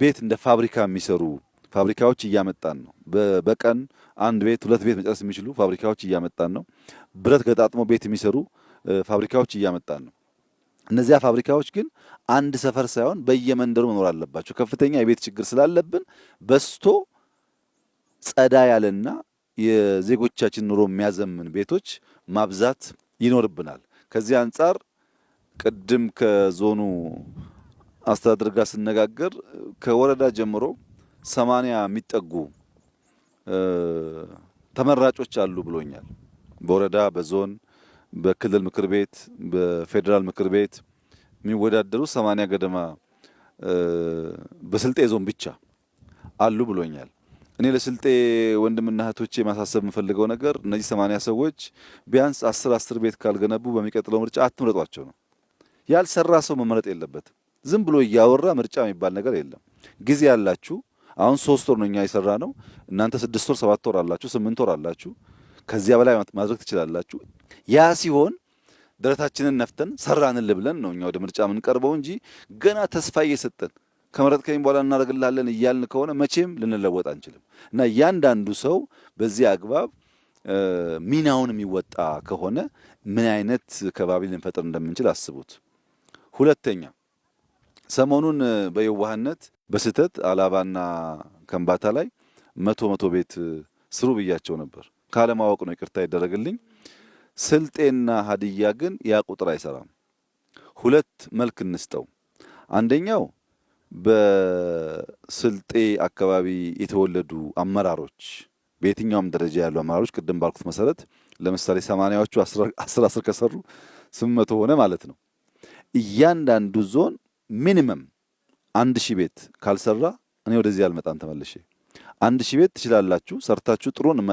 ቤት እንደ ፋብሪካ የሚሰሩ ፋብሪካዎች እያመጣን ነው። በቀን አንድ ቤት ሁለት ቤት መጨረስ የሚችሉ ፋብሪካዎች እያመጣን ነው። ብረት ገጣጥሞ ቤት የሚሰሩ ፋብሪካዎች እያመጣን ነው። እነዚያ ፋብሪካዎች ግን አንድ ሰፈር ሳይሆን በየመንደሩ መኖር አለባቸው። ከፍተኛ የቤት ችግር ስላለብን በስቶ ጸዳ ያለና የዜጎቻችን ኑሮ የሚያዘምን ቤቶች ማብዛት ይኖርብናል። ከዚህ አንጻር ቅድም ከዞኑ አስተዳደር ጋር ስነጋገር ከወረዳ ጀምሮ 80 የሚጠጉ ተመራጮች አሉ ብሎኛል። በወረዳ፣ በዞን፣ በክልል ምክር ቤት፣ በፌዴራል ምክር ቤት የሚወዳደሩ 80 ገደማ በስልጤ ዞን ብቻ አሉ ብሎኛል። እኔ ለስልጤ ወንድምና እህቶቼ ማሳሰብ የምፈልገው ነገር እነዚህ 80 ሰዎች ቢያንስ 10 10 ቤት ካልገነቡ በሚቀጥለው ምርጫ አትምረጧቸው ነው። ያልሰራ ሰው መመረጥ የለበትም። ዝም ብሎ እያወራ ምርጫ የሚባል ነገር የለም። ጊዜ ያላችሁ አሁን 3 ወር ነው እኛ የሰራ ነው። እናንተ 6 ወር 7 ወር አላችሁ፣ 8 ወር አላችሁ። ከዚያ በላይ ማድረግ ትችላላችሁ። ያ ሲሆን ደረታችንን ነፍተን ሰራንል ብለን ነው እኛ ወደ ምርጫ የምንቀርበው እንጂ ገና ተስፋ እየሰጠን ከመረጥከኝ በኋላ እናደርግልሃለን እያልን ከሆነ መቼም ልንለወጥ አንችልም። እና እያንዳንዱ ሰው በዚህ አግባብ ሚናውን የሚወጣ ከሆነ ምን አይነት ከባቢ ልንፈጥር እንደምንችል አስቡት። ሁለተኛ፣ ሰሞኑን በየዋህነት በስህተት አላባና ከምባታ ላይ 100 100 ቤት ስሩ ብያቸው ነበር። ካለማወቅ ነው፣ ይቅርታ ይደረግልኝ። ስልጤና ሀዲያ ግን ያ ቁጥር አይሰራም። ሁለት መልክ እንስጠው። አንደኛው በስልጤ አካባቢ የተወለዱ አመራሮች፣ በየትኛውም ደረጃ ያሉ አመራሮች ቅድም ባልኩት መሰረት ለምሳሌ 80ዎቹ 10 10 ከሰሩ 800 ሆነ ማለት ነው። እያንዳንዱ ዞን minimum 1,000 ቤት ካልሰራ እኔ ወደዚህ አልመጣም ተመልሼ። 1,000 ቤት ትችላላችሁ ሰርታችሁ ጥሩን።